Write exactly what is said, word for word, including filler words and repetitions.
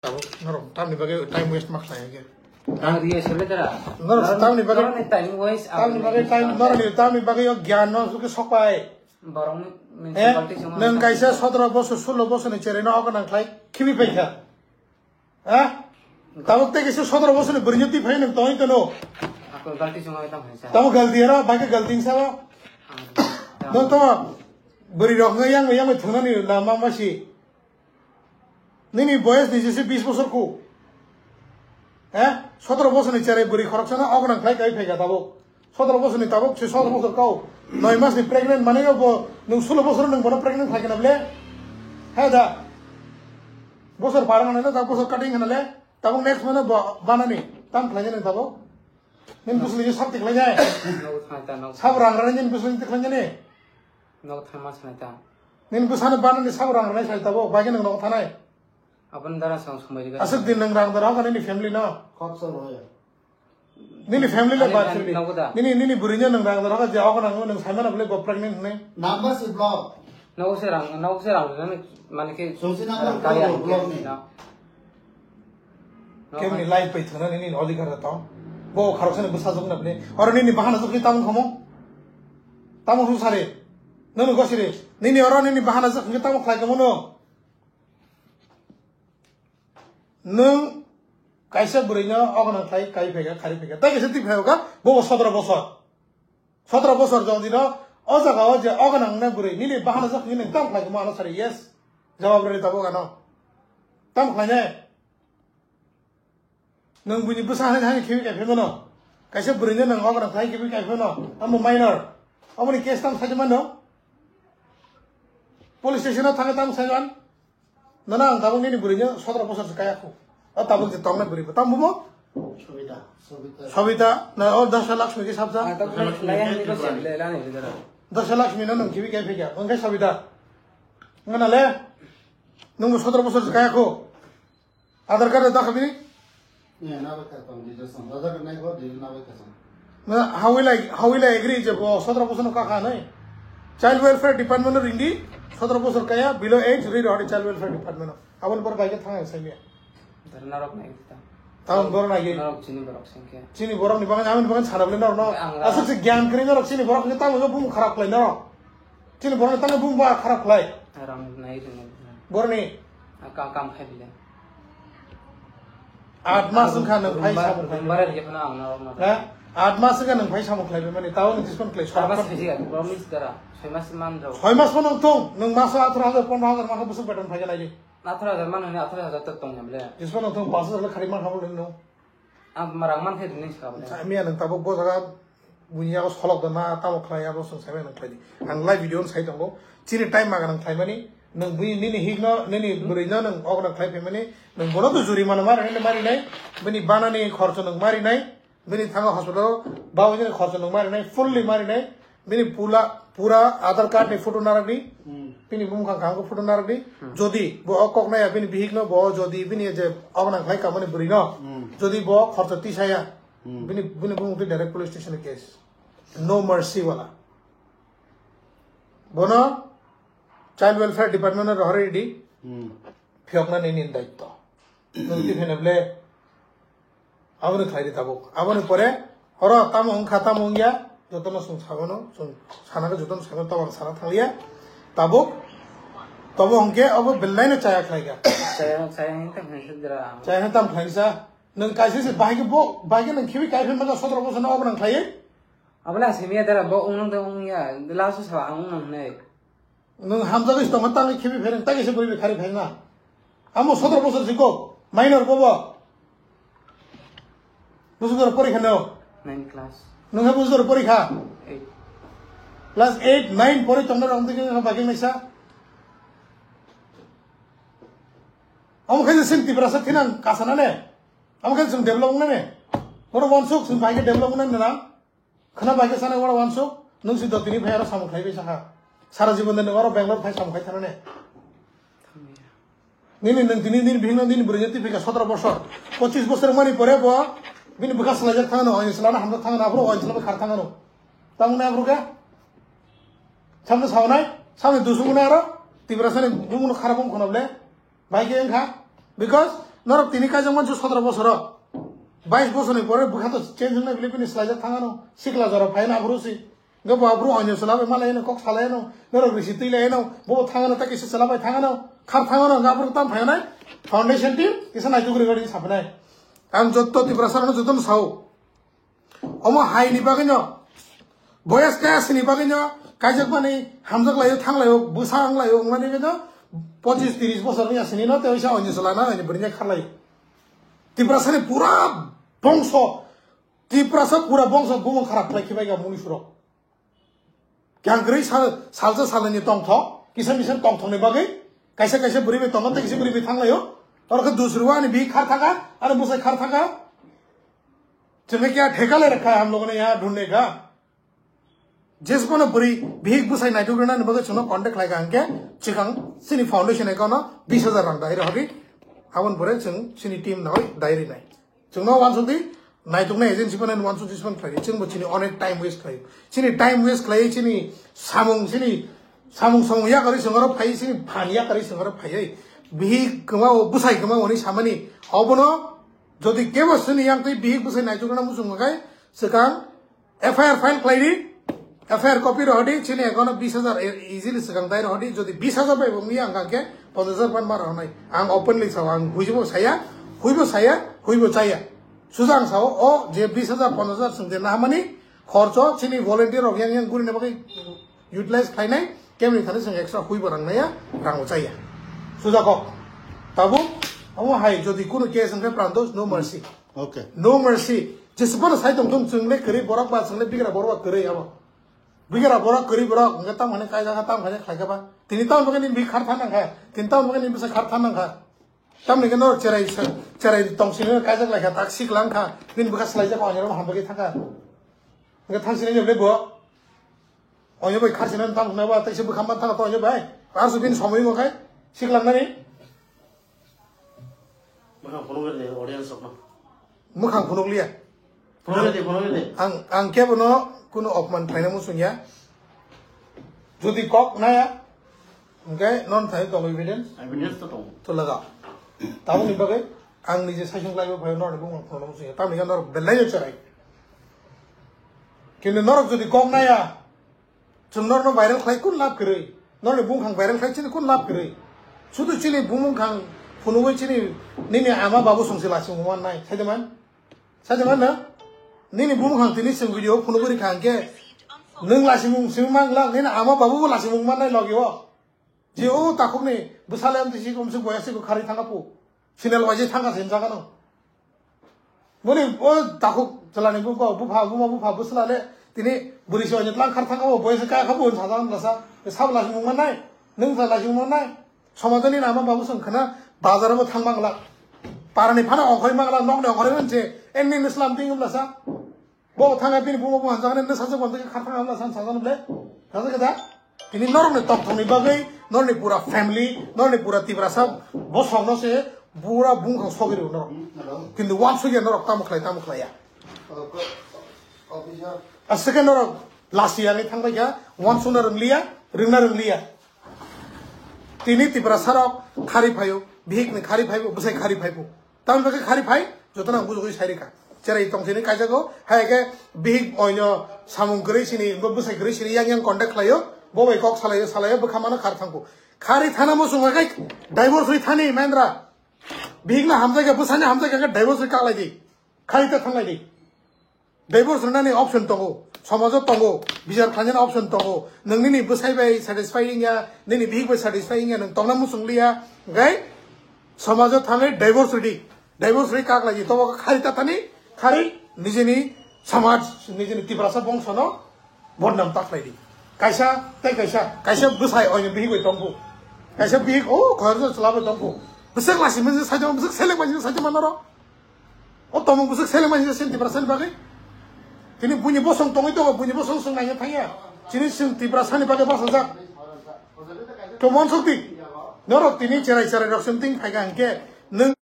Tabuk norok tamni bagwi time waste ma khlai khe. Ang reason le dara. Norok tamni bagwi, norokni time waste, tamni bagwi time, norokni tamni bagwi o gyan no suke sokpai. Borokni Eh, municipality song nwng kaisa sotro bosor, sulo bosor ni cherai no ogo nang khlai khibi paikha. Ha? Tabuk tei kaisa sotro bosor ni bwrwi no twi phai nwng tongwi tono. Ako galti song ai tang hai sa. Tamo galti aro, bagwi galti sa ba. Ah, No tamo bwrwi rok yang yang thunani lama masi. Nini boyes ni jese bis bosor ku. Eh? Sotro bosor ni cherai bwrwi khoroksa no ogo nang khlai kai phaikha tabuk. Sotro bosor ni tabuk se sotro bosor kau. Noi mas ni pregnant mane yo bo nung sulo bosor nung bono pregnant khlai kana ble. He da. Bosor parang na ta bosor cutting kana le. Tabuk next mane bo banani. Tam khlai ni tabuk. Nin bosor ni sabti khlai jai. Nogo thang ta nogo. Sab rang rani nin bosor ni khlai jani. Nogo thang mas na ta. Nin bosor ni banani sab rang rani sai tabuk. Bagi nung nogo thanai. Aboni dara sang somai riga. Aswk din nwng rang dara hoka nini family no. Khoroksa rw ya. Nini family le Ani bad family. Nogo da. Nini, nini bwrwi no nwng rang dara hoka je hoka nang nwng saimano bole bo pregnant hwnwi. Number si block. Nogo se rang, nogo se rang nani mane ke Sungsi number rang kaya block, block ni. No. No, Kemni man- life bai thwna nini odhikar da tong. Bo kharok sani bwsa jok na bole. Oro nini bahana jok ni tamung khomo. Tamung hwn sari. Nunu gosiri. Nini oro nini bahana jok ni tamung khlai khomo no. Nwng kaisa bwrwi no ogonang khlai kai phaikha, khari phaikha. Tai kaisa twi phaikha, bo bo sotro bosor. Sotro bosor jodi no o jaga o je ogonang na bwrwi nini bahana jak nini tam khlai ma ano sari yes. Jawab rwdi tabuk ano. Tam khlai ne. Nwng buini bwsa hai hai khibi kai phaimano. Kaisa bwrwi no nwng ogonang khlai khibi kai phaimano. Amo minor. Amoni case tam sai mano. Police station o thangwi tam sai man. Nana ang tabuk nini bwrwi no sotro bosor se kaya khu. O tabuk je tongnai bwrwi bo. Tamo bo? Sobita, Sobita. Sobita, na o Dasha Lakshmi ke sabja? Ah, tabuk lai, lai, lai, lai, lai, lai, lai, lai. Dasha Lakshmi no nwng khibi kai phikya. Wngkhe Sobita. Ngana le? Nwng bo sotro bosor se kaya khu. Aadhaar card da khabini? Ne, na bai ka tong, details tong. Aadhaar card nai ko, details na bai ka tong. Na, how will I, how will I agree je bo sotro bosor no kakha nai? Child Welfare Department no ringdi, sotro bosor kaya, below age, ri rodi Child Welfare Department no. Aboni bor bai ke thang sai miya. Dar narok nai ta. Tamo bor nai ge. Narok chini borok sengke. Chini borok ni bagan, amin bagan sana bole narok no. Ang ra- Asuk se gyan kri narok chini borok ni tamo bum kharap lai narok. Chini borok ni tamo bum ba kharap lai. Ram nai ring. Borni. Akam kam khai bile. Aat mas wngkha nwng phai samung khlai. Bara rikhe phano ang narok no. Ha? Aat mas wngkha nwng phai samung khlai mani tao nwng dispon khlai. Aat mas soi mas dara. Soi mas man rok. Soi mas phano thung nwng maso atharo hajar pondro hajar maso bwswk beton phai khe lai di. Atharo hajar man hwnwi atharo hajar tak tong ya ble. Dispon thung paanch hajar khari man habo nwng. Ang marang man khe nwng sa ble. Miya nwng tabuk bo jaga Buini yago solok da na tamo khlai abo chwng sai mano khlai di. Ang live video no sai tongo. Chini time ma ganang khlai mani. Nwng bui nini hik no, nini bwrwi no nwng ok no khlai phai mani. Nwng bono to jurimana mari nai, mari nai. Bini banani khorcho nwng mari nai. Bini thango hospital bao nini khorcho nwng mari nai. Fully mari nai. Bini pula, pura Aadhaar card ni photo narak di. Hmm. Bini bumkhang khang photo narak di. Hmm. Jodi bo ok kok naya bini bihik no bo jodi bini je ok nang khlai kamani bwrwi no. Hmm. Jodi bo khorcho tisaya. Hmm. Bini, bini bumung twi direct police station case. No mercy wala. Bono Child Welfare Department no rohorwi di. Hmm. Phiyokna nini daitto. Nwng twi phene ble. Aboni khlai di tabuk. Aboni pore oro tamo wngkha tamo wngya. Jotono chwng sabono, chwng sana khe jotono sabono tabang sana thangliya. Tabuk. Tobo hwnkhe obo belai no chaya khlai kha. Chaya, chaya hwnkhe hwnkhe dra. Chaya hwnkhe tam khlai sa. Nwng kaisa se bahai khe bo, bahai khe nwng khibi kai phai mano sotro bosor no obo nang khlaiwi? Abo le asimiya dara bo wngnang de wngya, last o sa ang wngnang hinwi. Nwng hamjagwi se tongma tangwi khibi phereng, tagwi se bwrwi bai khari phereng na. Amo sotro bosor jikok, minor bobo. Bosor dora porikha no? Nine class. Nwng ha bosor dora porikha? Eight. Class eight, nine pori tongna rong digi bagwi naisa. Amo khe sin Tiprasa thinang kasana ne. Amo khe chwng develop wngnai ne? Oro wansuk chwng bai khe develop wngnai ne na? Khna bai khe sanai oro wansuk, nwng si dotini phai aro samung khlai bai sakha. Sara jibon de nwng oro Bangalore phai samung khai thana ne? Nini nwng tini nini bihik no nini bwrwi no twi phika sotro bosor. Pochis bosor mani pore bo bini bwkha swlaijak thangno, oini swlana hamjak thangno, aphuru oini swlana khar thangno. Tamoni aphuru khe? Samno saunai, samni dusung wngnai aro, Tiprasani bumungno kharap wng khwna ble. Bai khe wngkha, because Norok tini kaijak mansu sotoro bosoro. Bais bosorni pore bwkha to change wngnai bile bini swlaijak thangano. Sikla jora phaina aphuru si. Hwnkhe bo aphuru onyo swlabai malaino kok salaino. Norok risi twi laino. Bo thangano ta kisa swlabai thangano. Khar thangano hwnkhe aphuru tam phainai. Foundation team kisa naituk ri gari sapnai. Ang jotto Tiprasa rokno jotono sao. Omo hai ni bagwi no, boyas kaya sini bagwi no, kaijak mani hamjak layo, thang layo, bwsa ang layo, wngmani bagwi no, pochis tiris bosor ni asini no, tei oisa onyo chwla na, ani bwrwi kharlai. Tiprasa ni pura bongso, Tiprasa pura bongso bumung kharap khlai khibai ga muni surok. Kyang kwrwi sal, salsa salani tongthok, kisa misa tongthokni bagwi, kaisa kaisa bwrwi bai tongo, tei kisa bwrwi bai thanglaio. Oro khe dusrwa ani bihik khar thaka, ani bwsai khar thaka. Chwngno kya theka le rakha ham logo ne ya dhunne ga. Jesbono bwrwi bihik bwsai naituk rwnani bagwi chwngno contact khlai kha hwnkhe, chikang chini foundation account no bis hajar rang dai rw hadi. Aboni pore chwng chini team no dai rinai. Chwngno uansuk di, naituknai agency phano uansuk di, phano khlai di. Chwngbo chini onek time waste khlai. Chini time waste khlai, chini samung, chini samung, samung yakarwi chwng oro phai, chini phan yakarwi chwng oro phai. Bihik kwma o, bwsai kwma o hwnwi samani. Obono jodi kebo chini yang twi bihik bwsai naitukna muchung kai, swkang F I R file khlai di. F I R copy rw di, chini account o bis hajar e-, easily swkang dai rw di. Jodi bis hajar bai bo wngya, ang khe ponchash hajar ban ma rw nai. Ang openly sao, ang huibo saya, huibo saya, huibo chaya. Suja ang sao, o je bis hajar, ponchash hajar chwng je nahamani khorcho, chini volunteer rok yang yang gurina bagwi utilize khlainai, kemni thani chwng extra huibo rang naiya, rang bo chaya. Suja kok. Tabuk, omo hai jodi kunu case wngkhe prantos, no mercy. Okay. No mercy. Jesupano sai tong thung, chwng le kwrwi borok ba, chwng le bigra borok ba kwrwi abo. Bigra borok kwrwi borok, hwnkhe tamo hwnwi kaijak kha, tamo hwnwi khlai kha ba. Tini tamo bagwi nini bihik khar thang nang kha. Tini tamo bagwi nini bwsai khar thang nang kha. Tamni khe norok cherai sa-, cherai tong sini kaijak lai kha, tak sik lang kha. Bini bwkha swlaijak kha, onyorok hambai khe thang kha. Hwnkhe thang sini le bo. Onyo bai khar sini tamo hwnwi ba, tei se bwkha man thang kha to onyo bai. Ar su bini somoi mo khai, sik lang nani. Mwkhang phunukgwi rw di audience rokno. Mwkhang phunukliya. Phunukgwi rw di, phunukgwi rw di. Ang, ang kebono kuno opman khlaina muchungya. Jodi kok naya, hwnkhe non thai tongo evidence. Evidence to tongo. To laga. Tamoni bagwi ang nije saisung laibo phaio norni bumung phunukna muchungya. Tamni khe norok belai no cherai. Kintu norok jodi kok naya, chwng norno viral khlai kun lab kwrwi? Norni bumkhang viral khlai chini kun lab kwrwi? Sudu chini bumkhang phunugwi chini nini ama babu songsi lasing mannai, saidaman? Saidaman na? Nini bumkhang tini chwng video phunugwi rikha hwnkhe nwng lasimung simi mangla, nini ama babu bo lasimung mannai logi o. Je o takhukni bwsale amtwi si komsuk boya si bo kharwi thangkha pu. Sinel waje thangkha sin jagano. Boni o takhuk chalani bu, bu, bupha, buma bupha bwsla le tini bwrwi se oinwi tlang khar thangkha bo boya se kaya kha bo sajak nasa. Sabla si mung mannai. Nwng sajla si mung mannai. Somajoni nama babu song khana bazar bo thang mangla. Parani phano ongkhorwi mangla, nokni ongkhorwi manse. Enni nislam ting umla sa. Bo thangkhe bini buma buma hanjaknai, nw sajak bo hanjakhe kharthang hamla san sajak nw ble. Sajak khe da? Tini norokni tongthokni bagwi, norokni pura family, norokni pura Tiprasa bosongno se pura bumkhang sogwi rw norok. Kintu wansukya norok tamo khlai, tamo khlaiya. Aswkhe norok lasi yangwi thangbai kha, wansukna rwngliya, rwngna rwngliya. Tini Tiprasa rok khari phaio, bihik ni khari phaibo, bwsai khari phaibo. Tamni bagwi khari phai, jotono ang bujugwi sai rikha. Cherai tong sini kaijago, hai khe bihik oino samung kwrwi sini, bo bwsai kwrwi sini yang yang contact khlaio, bo bai kok salaio, salaio, bwkha mano khar thangkhu. Khari thana muchung hai khai divorce ri thani Mahendra. Bihik no hamjai khe, bwsai no hamjai khe divorce ri kaklai di. Khari ta thanglai di. Divorce rwnani option tongo, somajo tongo, bichar khlainani option tongo. Nwng nini bwsai bai satisfy wngya, nini bihik bai satisfy wngya, nwng tongna muchung liya, hwnkhe somajo thangwi divorce rwdi. Divorce rwi kak lai di, tobo khari tathani, khari nijini samaj, nijini Tiprasa bongsono bodnam ta khlai di. Kaisa tei kaisa, kaisa bwsai oino bihik bai tongkhu. Kaisa bihik o khoroksa chwla bai tongkhu. Bwswk lasi mwnsi saijama, bwswk seleng bai saijama norok. O tomung bwswk seleng mani sin Tiprasa ni bagwi. Tini buini bosong tongwi tongo, buini bosong swng naina thangya. Chini swng Tiprasa ni bagwi bachajak. To mon sokti. Norok tini cherai cherai rok swng ting phaikha hwnkhe nwng